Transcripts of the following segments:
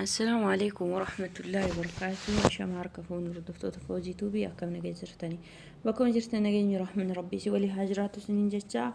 Assalaamu alaikum warahmatullaahi wabarakaatuh. Shama harka fuun hordoftoota Foozii Tuubii, akkam nagaa jirtanii? Bakkuma jirtan nageenyi rahmanni rabbii si walii haa jiraatu isiniin jecha.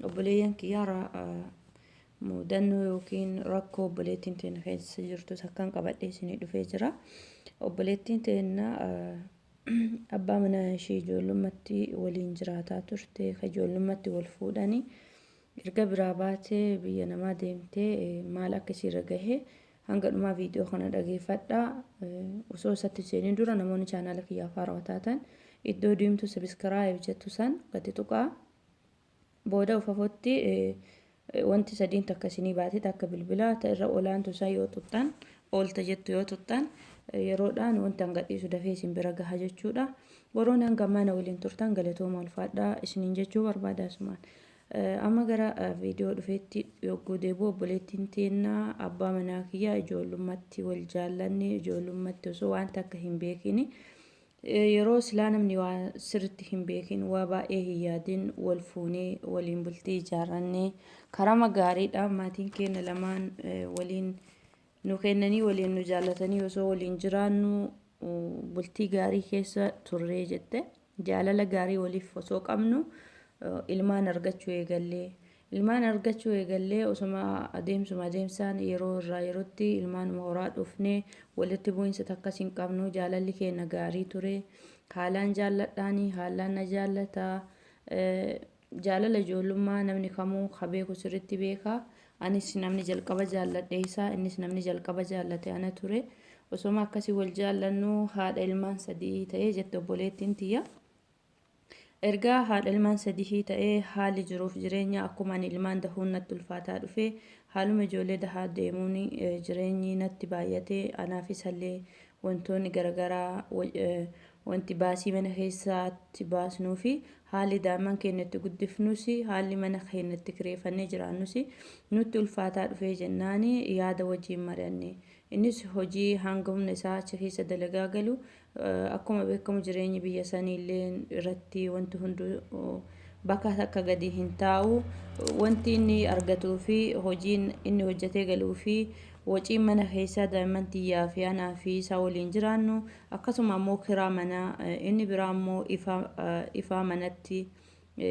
Obboleeyyan kiyyaara, mudannoo yookiin rakkoo obboleettiin teenya keessa jirtu takkan qabadhee isinii dhufee jira. Obboleettiin teenya abbaa manaa ishee ijoollummaatti waliin jiraataa turte, ka ijoollummaatti wal fuudhanii erga biraa baatee biyya namaa deemtee maal akka isiirra gahe hanga dhumaa viidiyoo kana dhageeffadha. Osoo isatti seenin dura, namoonni chaanaala kiyyaaf haarawaa taatan iddoo diimtuu subscribe jettu san gadi tuqaa. Booda ufafotti wanti sadiin takka isinii baate, takka bilbilaa ta irra olaantu isaa yoo tuqxan, oolta jettu yoo tuqxan, yeroodhaan wanti hanga dhiisu dafee isin bira gaha jechuudha. Warroonni hanga ammaa na waliin turtan galatooma, ulfaadhaa isiniin jechuu barbaada asumaan. Amma gara viidiyoo dhufeetti yogguu deebi'u, obboleettiin teennaa abbaa manaa kiyyaa ijoollummaatti wal jaallanne, ijoollummaatti osoo waan takka hin beekini, yeroo silaa namni waa sirritti hin beekin, waa baay'ee hin yaadin wal fuunee waliin bultii ijaarrannee, karama gaariidha maatiin keenya lamaan waliin nu kennanii, waliin nu jaallatanii, osoo waliin jiraannu bultii gaarii keessa turree jette. Jaalala gaarii waliif osoo qabnu ilmaan argachuu eegallee. Ilmaan argachuu eegallee, osoma adeemsuma adeemsaan yeroo irraa yerootti ilmaanuma horaa dhufnee, walitti bu'iinsa takkas hin qabnu. Jaalalli keenya gaarii ture. Haalaan jaalladhaanii, haalaan na jaallataa. Jaalala ijoollummaa namni kamuu ka beeku sirritti beeka. Anis namni jalqaba jaalladhe isaa, innis namni jalqaba jaallate ana ture. Osoma akkasii wal jaallannu haadha ilmaan sadii ta'ee jette obboleettiin tiyya. Ergaa haadha ilmaan sadii ta'ee, haalli jiruuf jireenya akkuma ani ilmaan dahuun natti ulfaataa dhufe, haaluma ijoollee dahaa deemuun jireenyi natti baay'ate. Anaaf isallee wantoonni garaagaraa, wanti baasii mana keessaatti baasnuu fi haalli daa'imman keenya itti guddifnus, haalli mana keenya itti kireeffannee jiraannus nutti ulfaataa dhufee jennaani yaada wajjin mari'anne. Innis hojii hanga humna isaa achi keessa dalagaa galu, akkuma beekamu jireenyi biyya sanii illee irratti wanti hunduu bakka takka gadi hin taa'u. Wanti inni argatuu fi hojiin inni hojjetee galuu fi waciin mana keessaa daa'imman tiyyaa fi anaa fi isaa waliin jiraannu, akkasuma ammoo kiraa manaa, inni biraa ammoo ifaa manatti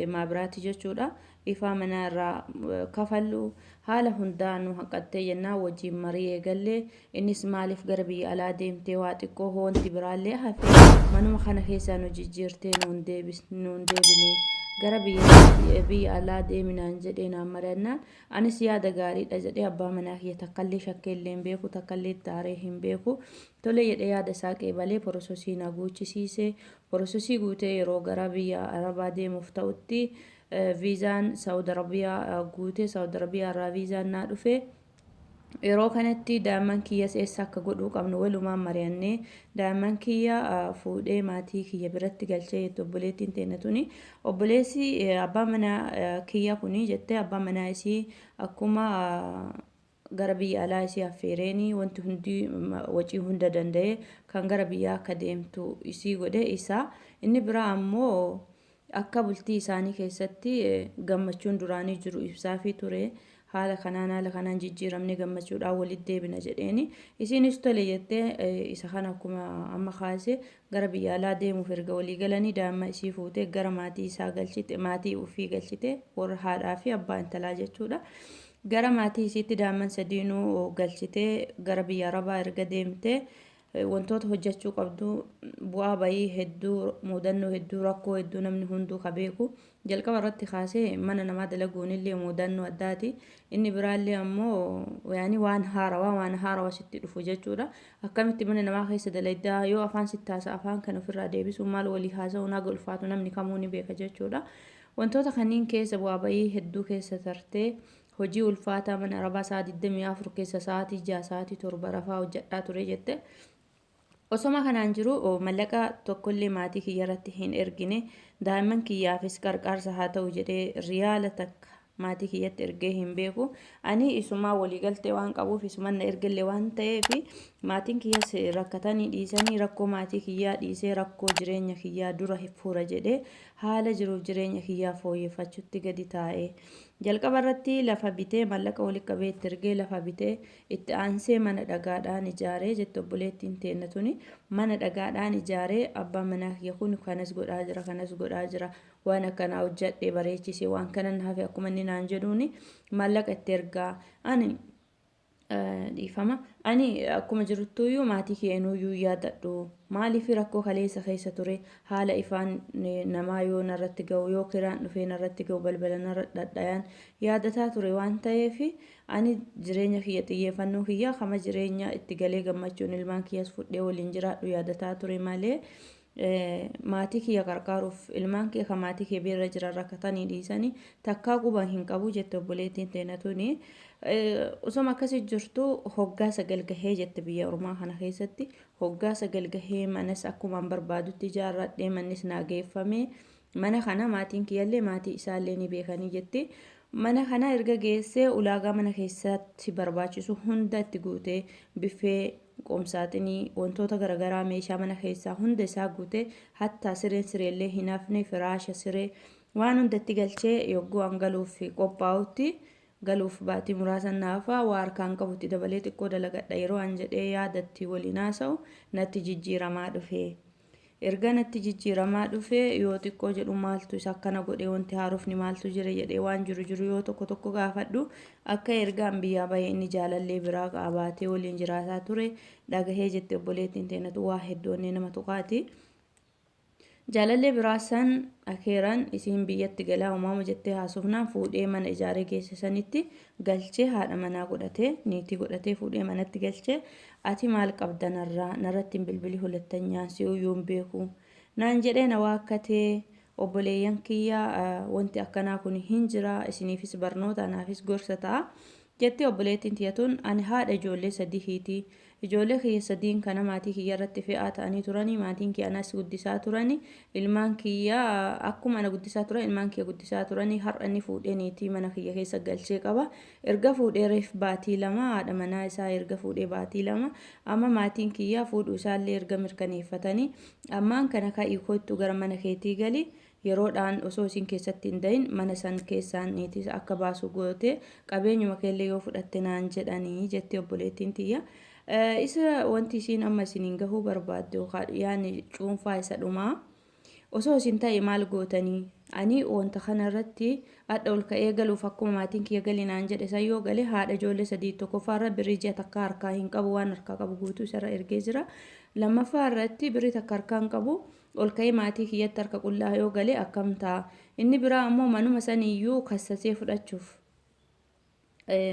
maabiraati jechuudha. Ifaa manaa irraa kafallu haala hundaa nu hanqattee jennaan wajjin marii eegallee. Innis maaliif gara biyya alaa deemtee, waa xiqqoo wanti biraallee hafe manuma kana keessaa nu jijjiirtee nuun deebine, gara biyya alaa deeminaan jedhee naan mari'annaan, anis yaada gaariidha jedhee, abbaa manaa kiyya takkallee shakkeellee hin beeku, takkallee taaree hin beeku, tole jedhee yaada isaa qeebalee processii na guuchisiise. Processii guutee yeroo gara biyya arabaa deemuuf ta'utti viizaan Saawud Arabiyaa guutee, Saawud Arabiyaa irraa viizaan naa dhufe. Yeroo kanatti daa'imman kiyyas eessa akka godhuu qabnu walumaan mari'annee, daa'imman kiyya fuudhee maatii kiyya biratti galchee jette obboleettiin teenya tuni. Obboleessi abbaa manaa kiyya kuni jettee, abbaa manaa isii akkuma gara biyya alaa isii affeereeni, wanti hundi wacii hunda danda'e kan gara biyyaa akka deemtu isii godhe isaa. Inni biraa ammoo akka bultii isaanii keessatti gammachuun duraanii jiru ibsaafii ture. Haala kanaan, haala kanaan jijjiiramne, gammachuudhaan walitti deebina jedheeni. Isiinis tole jettee, isa kana akkuma amma kaase gara biyya alaa deemuuf erga walii galanii, daa'ima isii fuutee gara maatii isaa galchite, maatii ofii galchite, warra haadhaa fi abbaa intalaa jechuudha. Gara maatii isiitti daa'imman sadiinuu galchitee gara biyya arabaa erga deemtee, wantoota hojjechuu qabdu, bu'aa bayii hedduu, mudannoo hedduu, rakkoo hedduu namni hunduu ka beeku. Jalqaba irratti kaasee mana namaa dalaguun illee mudannoo addaati. Inni biraallee ammoo yaani waan haarawaa sitti dhufu jechuudha. Akkamitti mana namaa keessa dalagdaa, yoo afaan sitti haasa, afaan kan ofirraa deebisuu, maal walii haasa'uun haga ulfaatu namni kamuu ni beeka jechuudha. Wantoota kanneen keessa, bu'aa bayii hedduu keessa tartee, hojii ulfaataa mana arabaa sa'a 24 keessa sa'aatii 6, sa'aatii 7 rafaa hojjedhaa ture jette. Osoma kanaan jiru mallaqa tokkollee maatii kiyya irratti hin ergine. Daa'imman kiyyaafis qarqaarsa haa ta'u jedhee riyaala takka maatii kiyyatti ergee hin beeku. Ani isumaa waliigaltee waan qabuuf, isuman na ergellee waan ta'eef, maatiin kiyyas rakkatanii dhiisanii, rakkoo maatii kiyyaa dhiisee rakkoo jireenya kiyyaa dura fuura jedhee Haala jiruuf jireenya kiyyaa fooyyeffachuutti gadi taa'e. Jalqaba irratti lafa bitee, mallaqa walitti qabee itti ergee lafa bitee, itti aansee mana dhagaadhaan ijaaree jette obboleettiin teenna tuni. Mana dhagaadhaan ijaaree, abbaan manaa kiyya kun kanas godhaa jira, kanas godhaa jira, waan akkanaa hojjadhe, bareechise, waan kanan hafe akkuma inni naan jedhuuni maallaqa itti ergaa. Ani dhiifama, ani akkuma jiruttuyyuu maatii kee enuuyyuu yaadadhu. Maaliif? Rakkoo kaleessa keessa ture, haala ifaan namaa yoo narratti ga'u, yoo kiraan dhufee narratti ga'u, balbala narra dhadhayaan yaadataa ture waan ta'eef, ani jireenya kiyya, xiyyeeffannoo kiyya kama jireenya itti galee gammachuun ilmaan kiyyas fudhee waliin jiraadhu yaadataa ture malee, maatii kiyya qarqaaruuf ilmaan kiyya ka maatii kee bira jiran rakkatanii dhiisanii takkaa quba hin qabu jette obboleettiin teena tuni. Osoma akkasii jirtu hoggaa 9 gahee jette. Biyya ormaa kana keessatti hoggaa 9 gahee, manas akkumaan barbaadutti ijaarradhee, mannis naa geeffame. Mana kana maatiin kiyyallee maatii isaallee ni beekanii jetti. Mana kana erga geessee, ulaagaa mana keessatti barbaachisu hunda itti guutee, biffee, qoomsaaxinii, wantoota garaagaraa, meeshaa mana keessaa hunda isaa guutee, hattaa sireen sireellee hin hafne, firaasha, siree, waan hundatti galchee, yogguu an galuuf qophaa'utti, galuuf baatii muraasa naafaa, waa harkaan qabutti dabalee xiqqoo dalagadha yeroo an jedhee yaadatti waliin haasa'u, natti jijjiiramaa dhufe. Erga natti jijjiiramaa dhufe, yoo xiqqoo jedhu maaltu isa akkana godhe, wanti haarofni maaltu jira jedhee waan jiru jiru yoo tokko tokko gaafadhu, akka ergaan biyyaa bahee inni jaalallee biraa qabaatee waliin jiraataa ture dhagahee jette obboleettiin teenatu. Waa hedduu onnee nama tuqaati. Jaalallee biraa san akeeran isiin biyyatti galaa uumama jettee haasofnaan, fuudhee mana ijaaree geesse sanitti galchee, haadha manaa godhatee, niitii godhatee, fuudhee manatti galchee. Ati maal qabda narraa? Narratti hin bilbili, hulettanyaan si'uyyuu hin beeku naan jedhee na waakkatee. Obboleeyyan kiyya, wanti akkanaa kun hin jira, isiniifis barnoota, anaafis gorsa ta'a jettee obboleettiin tiyya tun. Ani haadha ijoollee sadihiiti. Ijoollee kiyya sadiin kana maatii kiyya irratti fe'aa ta'anii turanii, maatiin kiyya anas guddisaa turanii, ilmaan kiyya akkuma ana guddisaa turan ilmaan kiyya guddisaa turanii. Har'a inni fuudhee niitii mana kiyya keessa galchee qaba. Erga fuudhee reef baatii 2, haadha manaa isaa erga fuudhee baatii 2. Amma maatiin kiyya fuudhuu isaallee erga mirkaneeffatanii, ammaan kana ka'ii kottu gara mana keetii gali, yeroodhaan osoo isin keessatti hin dahin mana san keessaan niitii akka baasu goote, qabeenyuma keellee yoo fudhatte naan jedhanii jetti obboleettiin tiyya. Isa wanti isiin amma isiniin gahuu barbaadde yookaan yaani cuunfaa isa dhumaa, osoo isin ta'e maal gootanii? Ani wanta kana irratti hadha ol ka'ee galuuf, akkuma maatiin kiyya gali naan jedhe san yoo gale, haadha ijoollee sadii, tokkoffaa irra birrii ji'a takka harkaa hin qabu, waan harkaa qabu guutuu isarra ergee jira. Lammaffaa irratti birrii takka harkaa hin qabu, ol ka'ee maatii kiyyatti harka qullaa yoo gale akkam ta'a? Inni biraa ammoo manuma saniyyuu kassasee fudhachuuf,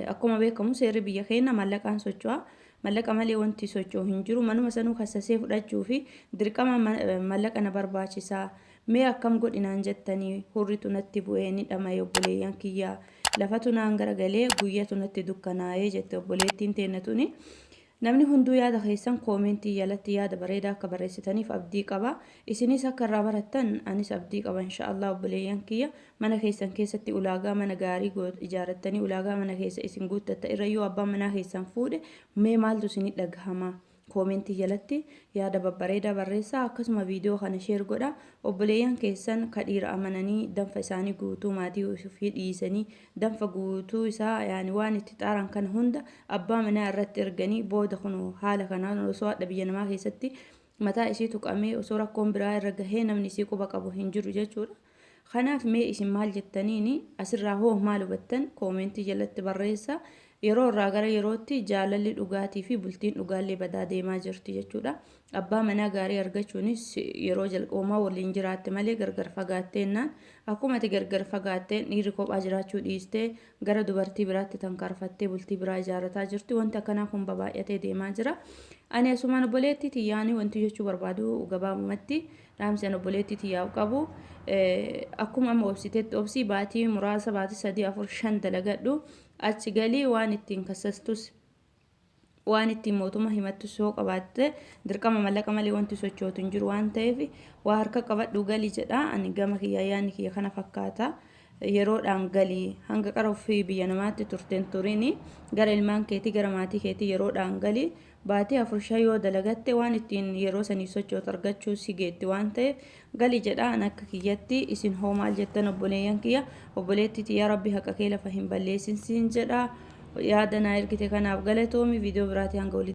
akkuma beekamu seerri biyya keenya mallaqaan socho'a. Mallaqa malee wanti socho'u hin jiru. Manuma sanuu kassasee fudhachuu fi dirqama mallaqa na barbaachisaa. Mee akkam godhinaan jettanii? Hurritu natti bu'ee ni dhama'e, obboleeyyan kiyyaa. Lafatu naan garagalee, guyyatu natti dukkanaa'ee jette obboleettiin teenna tuni. Namni hunduu yaada keessan koomentii jalatti yaada bareedaa akka barreessitaniif abdii qaba. Isinis akka irraa barattan anis abdii qaba, inshaallah. Obboleeyyan kiyya, mana keessan keessatti ulaagaa mana gaarii ijaarrattanii, ulaagaa mana keessa isin guuttatta irra yoo abbaan manaa keessan fuudhe, mee maaltu isinit dhagahama? Koomentii jalatti yaada babbareedaa barreessaa. Akkasuma viidiyoo kana share godha. Obboleeyyan keessan ka dhiira amananii danfa isaanii guutuu maatii ofii dhiisanii, danfa guutuu isaa yaani waan itti xaaran kana hunda abbaa manaa irratti erganii, booda kun haala kanaan osoo hadha biyya namaa keessatti mataa isii tuqamee, osoo rakkoon biraa irra gahee, namni isii quba qabu hin jiru jechuudha. Kanaaf mee isin maal jettaniini? Asirraa hoo maal hubattan? Koomentii jalatti barreessa. Yeroo irraa gara yerootti jaalalli dhugaatii fi bultiin dhugaallee badaa deemaa jirti jechuudha. Abbaa manaa gaarii argachuunis yeroo jalqabumaa waliin jiraatte malee, gargar fagaatteennaan, akkuma ati gargar fagaatteen dhiirri kophaa jiraachuu dhiistee gara dubartii biraatti tankaarfattee bultii biraa ijaarrataa jirti. Wanti akkanaa kun babaay'atee deemaa jira. Ani asumaan obboleettii tiyyaanii wanti jechuu barbaadu, gabaabumatti dhaamsi an obboleettii tiyyaaf qabu, akkuma amma obsiteetti obsii, baatii muraasa, baatii 3, 4, 5 dalagadhu, achi galii. Waan ittiin kassastus, waan ittiin mootummaa himattus yoo qabaatte, dirqama mallaqa malee wanti sochootu hin jiru waan ta'eef, waa harka qabadhu gali jedha. Ani gama kiyya yaadni kiyya kana fakkaata. Yeroodhaan gali, hanga qara ofii biyya namaatti turteen turini, gara ilmaan keetii, gara maatii keetii yeroodhaan gali. Baatii 4, 5 yoo dalagatte waan ittiin yeroo sanii sochootu argachuu si geetti waan ta'eef gali jedha an akka kiyyatti. Isin hoo maal jettan, obboleeyyan kiyya? Obboleettii tiyya, Rabbi haqa kee lafa hin balleessin siin jedha. Yaada naa ergite kanaaf galatoomi. Viidiyoo biraatii hanga walitti